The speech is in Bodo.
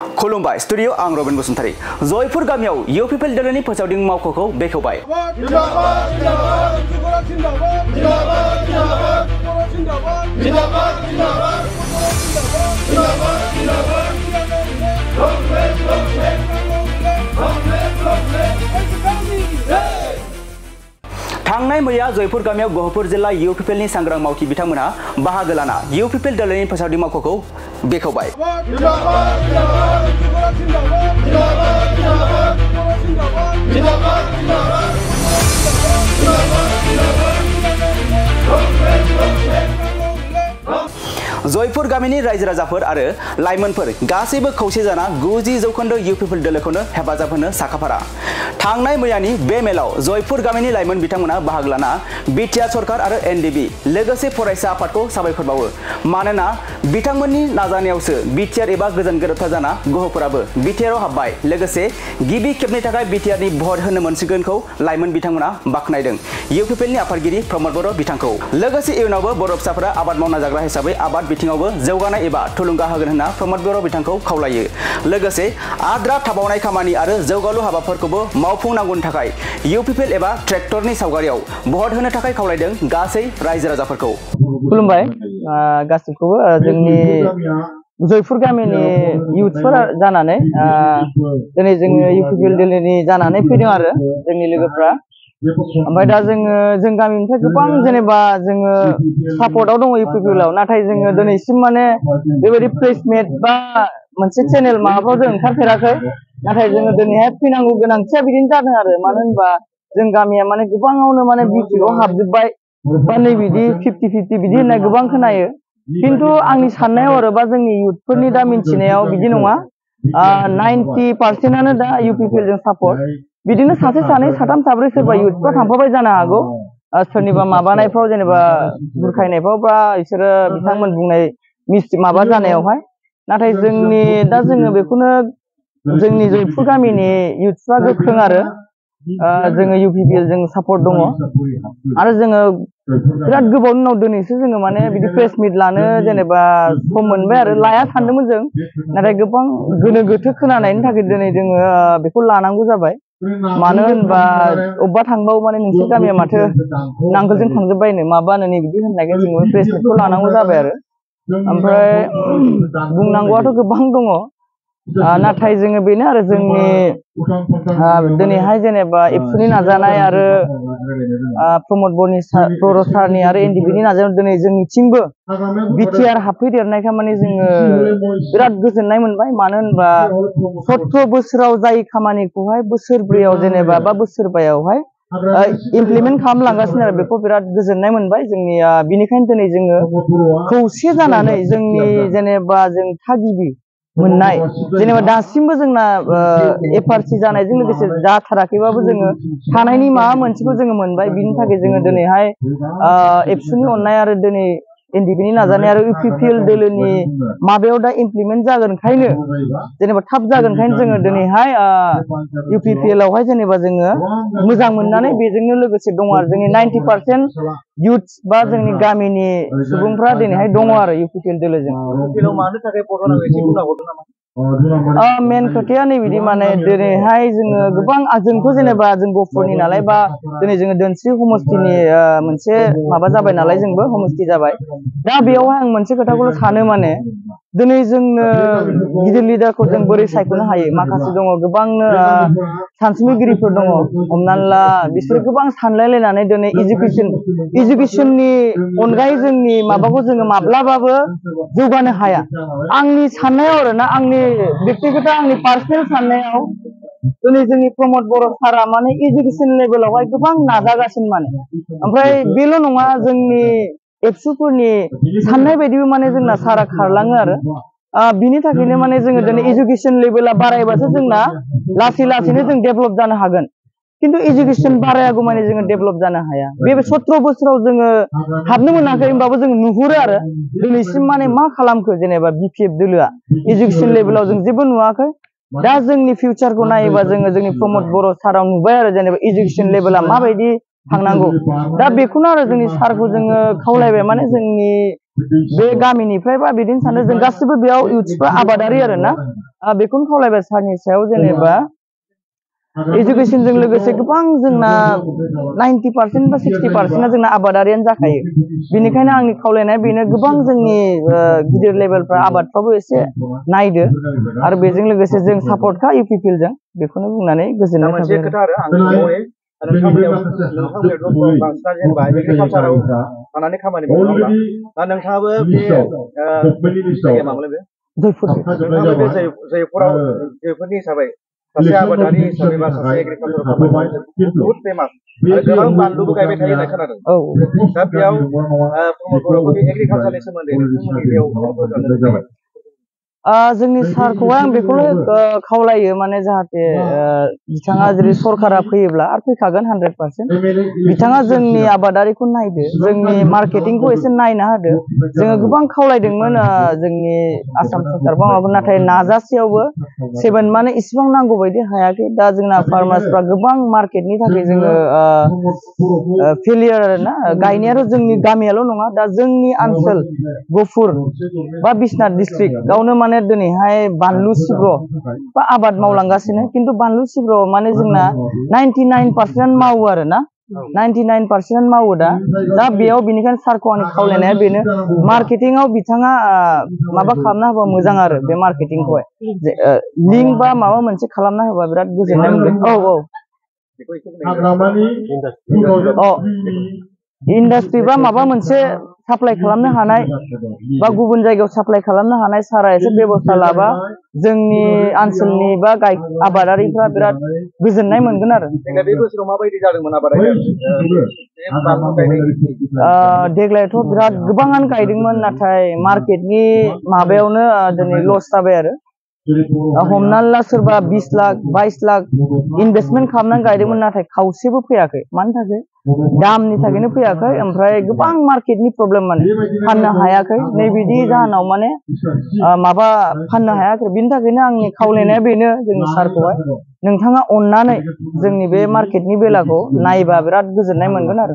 खुलुमबाय स्टुडियो आं रबिन बसुमतारी जयपुर गामियाव इउपिपिएल दलनि फोसावदिं मावख'खौ बेखेवबाय। थांनाय मैया जयपुर गामियाव गहपुर जिल्ला इउपिपिएलनि सांग्रां मावथि बिथांमोनहा बाहागो लाना इउपिपिएल दलनि फोसावदिं मावख'खौ बेखेवबाय। जयपुर गामिनि रायजो राजाफोर आरो लाइमोनफोर गासैबो खौसे जाना 90% इउपिपिएल दोलोखौनो हेफाजाब होनो साखाफारा। थांनाय मैयानि बे मेलाव जयपुर गामिनि लाइमोन बिथांमोना बाहागो लाना बिटिआर सरकार आरो एनडिबि लोगोसे फरायसा आफादखौ साबायखर बावो। मानोना बिथांमोननि नाजानायावसो बिटिआर एबा गोजोन गोरोबथा जाना गहपुराबो बिटिआरआव हाबबाय। लोगोसे गिबि खेबनि थाखाय बिटिआरनि भट होनो मोनसिगोनखौ लाइमोन बिथांमोना बाख्नायदों इउपिपिएलनि आफादगिरि प्रमद बर' बिथांखौ। लोगोसे इयुनावबो बर' फिसाफोरा आबाद मावना जाग्रा हिसाबै आबाद बिथिङावबो जौगानाय एबा थुलुंगा होगोन होनना प्रमद बर' बिथांखौ खावलायो। लोगोसे आद्रा थाबावनाय खामानि आरो जौगालु हाबाफोरखौबो मावफुंनांगौनि थाखाय इउपिपिएल एबा ट्रेक्टरनि सावगारियाव भट होनो थाखाय खावलायदों गासै रायजो राजाफोरखौ। खुलुमबाय गासिबखौबो जोंनि जयपुर गामिनि इउथफोर जानानै दिनै जोङो इउपिपिएल दलनि जानानै फैदों आरो जोंनि लोगोफ्रा। ओमफ्राय दा जों गामिनिफ्राय गोबां जेनेबा जोङो सापर्टआव दङ इउपिपिएलआव, नाथाय जोङो दिनैसिम माने बेबायदि प्लेसमेन्ट बा मोनसे चेनेल माबाफ्राव जों ओंखारफेराखै। नाथाय जोङो दिनैहाय फैनांगौ गोनांथिया बिदिनो जादों आरो मानो होनबा जों गामिया माने गोबाङावनो माने बिटिआरआव हाबजोब्बाय बा नै बिदि 50-50 बिदि होननाय गोबां खोनायो। खिन्थु आंनि साननायाव आरो बा जोंनि इउथफोरनि दा मिन्थिनायाव बिदि नङा। 90%आनो दा इउपिपिएलजों सापर्ट। बिदिनो सासे सानै साथाम साब्रै सोरबा इउथफ्रा थांफाबाय जानो हागौ सोरनिबा माबानायफ्राव जेनेबा बुरखायनायफ्राव बा बिसोरो बिथांमोन बुंनाय माबा जानायावहाय। नाथाय दा जोङो बेखौनो जोंनि जयपुर गामिनि इउथफ्रा गोख्रों आरो जोङो इउपिपिएल जों सापर्ट दङ आरो जोङो बिराद गोबावनि उनाव दिनैसो जोङो माने बिदि प्रेस मिट लानो जेनेबा सम मोनबाय आरो लाया सानदोंमोन जों, नाथाय गोबां गोनो गोथो खोनानायनि थाखाय दिनै जोङो बेखौ लानांगौ जाबाय। मानो होनबा अबेबा थांबाबो माने नोंसोर गामिया माथो नांगोलजों थांजोब्बायनो माबानो नै बिदि होननायखाय जोङो प्रेस मिटखौ लानांगौ जाबाय आरो। ओमफ्राय बुंनांगौआथ' गोबां दङ, नाथाय जोङो बेनो आरो जोंनि दिनैहाय जेनेबा एबसुनि नाजानाय आरो प्रमद बर' सारनि आरो एनडिबिनि नाजानायाव दिनै जोंनिथिंबो बिटिआर हाबफैदेरनायखाय माने जोङो बिराद गोजोननाय मोनबाय। मानो होनबा 17 बोसोराव जाय खामानिखौहाय बोसोरब्रैयाव जेनेबा बा बोसोरबायावहाय इमप्लिमेन्ट खालामलांगासिनो आरो बेखौ बिराद गोजोननाय मोनबाय जोंनि। बिनिखायनो दिनै जोङो खौसे जानानै जोंनि जेनेबा जों थागिबि मोननाय जेनेबा दासिमबो जोंना एफआरसि जानायजों लोगोसे जाथाराखैबाबो जोङो थानायनि माबा मोनसेखौ जोङो मोनबाय। बिनि थाखाय जोङो दिनैहाय एबसुनि अननाय आरो दिनै एनडिबिनि नाजानाय आरो इउपिपिएल दोलोनि माबायाव दा इमप्लिमेन्ट जागोनखायनो जेनेबा थाब जागोनखायनो जोङो दिनैहाय इउपिपिएलआवहाय जेनेबा जोङो मोजां मोननानै बेजोंनो लोगोसे दङ आरो जोंनि 90% इउथ बा जोंनि गामिनि सुबुंफ्रा दिनैहाय दङ आरो इउपिपिएल दोलोजों। मेन खोथाया नैबिदि माने दिनैहाय जोङो गोबां जोंथ' जेनेबा जों गहपुरनि नालाय बा दिनै जोङो दोनस्रि समस्तिनि मोनसे माबा जाबाय नालाय जोंबो समस्ति जाबाय। दा बेयावहाय आं मोनसे खोथाखौल' सानो माने दिनै जोंनो गिदिर लिडारखौ जों बोरै सायख'नो हायो। माखासे दङ गोबांनो सानसुमैगिरिफोर दङ, हमनानै ला बिसोरो गोबां सानलायलायनानै दिनै इडुकेसननि अनगायै जोंनि माबाखौ जोङो माब्लाबाबो जौगानो हाया। आंनि साननायाव आरोना आंनि बेक्तिगत आंनि पार्सनेल साननायाव दिनै जोंनि प्रमद बर' सारा माने इडुकेसन लेभेलावहाय गोबां नाजागासिनो माने। ओमफ्राय बेल' नङा, जोंनि एबसुफोरनि साननाय बायदिबो माने जोंना सारा खारलाङो आरो बिनि थाखायनो माने जोङो दिनै इडुकेसन लेभेला बारायबासो जोंना लासै लासैनो जों डेभेलप जानो हागोन। खिन्थु इडुकेसन बारायागौ माने जोङो डेभेलप जानो हाया। बे 17 बोसोराव जोङो हाबनो मोनाखै होनबाबो जों नुहुरो आरो दिनैसिम माने मा खालामखो जेनेबा बिपिएफ दोलोआ इडुकेसन लेभेलाव जों जेबो नुवाखै। दा जोंनि फिउचारखौ नायोबा जोङो जोंनि प्रमद बर' साराव नुबाय आरो जेनेबा इडुकेसन लेभेला माबायदि थांनांगौ। दा बेखौनो आरो जोंनि सारखौ जोङो खावलायबाय माने जोंनि बे गामिनिफ्राय बा बिदिनो सानो जों गासिबो बेयाव इउथ्सफ्रा आबादारि आरोना बेखौनो खावलायबाय सारनि सायाव जेनेबा एजुकेशनजों लोगोसे गोबां जोंना 90% बा 60% जोंना आबादारियानो जाखायो बेनिखायनो आंनि खावलायनाया बेनो गोबां जोंनि गिदिर लेभेलफ्रा आबादफ्रावबो एसे नायदो आरो बेजों लोगोसे जों सापर्टखा इउपिपिएलजों बेखौनो बुंनानै गोजोननाय थाबाय मोनसे खोथा आरो आं नोंथांमोननियाव बांसिना जेनेबा एग्रिकालचाराव थानानै खामानि मावो दा नोंथाङाबो बे जायगाया मामोन बे जयपुर नोंथाङाबो बे जयपुराव जयपुरनि हिसाबै सासे आबादारि हिसाबै बा सासे एग्रिकालचाराव खामानि मावो बहुद फेमास आरो गोबां बानलुबो गायबाय थायो होननाय खोनादों दा बेयाव प्रमद बर'खौ बे एग्रिकालचारनि सोमोन्दै नोंथांमोननि बेयाव जोंनि सारखौहाय आं बेखौनो खावलायो माने जाहाथे बिथाङा जेरै सरकारा फैयोब्ला आरो फैखागोन 100% बिथाङा जोंनि आबादारिखौ नायदो जोंनि मार्केटिंखौ एसे नायना होदो जोङो गोबां खावलायदोंमोन जोंनि आसाम सरकार बा माबा नाथाय नाजासेयावबो 7 माने इसिबां नांगौ बायदि हायाखै दा जोंना फार्मार्सफ्रा गोबां मार्केटनि थाखाय जोङो फेलियर आरोना गायनायाथ' जोंनि गामियाल' नङा दा जोंनि ओनसोल गफुर बा बिश्वनाथ डिस्ट्रिक्ट गावनो माने दिनैहाय बानलु सिब्र बा आबाद मावलांगासिनो खिन्थु बानलु सिब्र माने जोंना 99% मावो आरोना 99% मावो दा बेयाव बेनिखायनो सारखौ आंनि खावलायनाया बेनो मार्केटिंआव बिथाङा माबा खालामना होबा मोजां आरो बे मार्केटिंखौहाय लिंक बा माबा मोनसे खालामना होबा बिराद गोजोननाय मोनगोन इन्डास्ट्रि बा माबा मोनसे साप्लाय खालामनो हानाय बा गुबुन जायगायाव साप्लाय खालामनो हानाय सारा एसे बेबस्था लाबा जोंनि ओनसोलनि बा आबादारिफ्रा बिराद गोजोननाय मोनगोन आरो बे बोसोराव माबायदि जादोंमोन आबादा देग्लायथ' बिराद गोबाङानो गायदोंमोन नाथाय मार्केटनि माबायावनो दिनै लस जाबाय आरो हमनानै ला सोरबा 20 लाख 22 लाख इनभेस्टमेन्ट खालामनानै गायदोंमोन नाथाय खावसेबो फैयाखै मानि थाखाय दामनि थाखायनो फैयाखै ओमफ्राय गोबां मार्केटनि प्रब्लेम माने फाननो हायाखै नैबिदि जाहोनाव माने माबा फाननो हायाखै बिनि थाखायनो आंनि खावलायनाया बेनो जोंनि सारखौहाय नोंथाङा अननानै जोंनि बे मार्केटनि बेलाखौ नायबा बिराद गोजोननाय मोनगोन आरो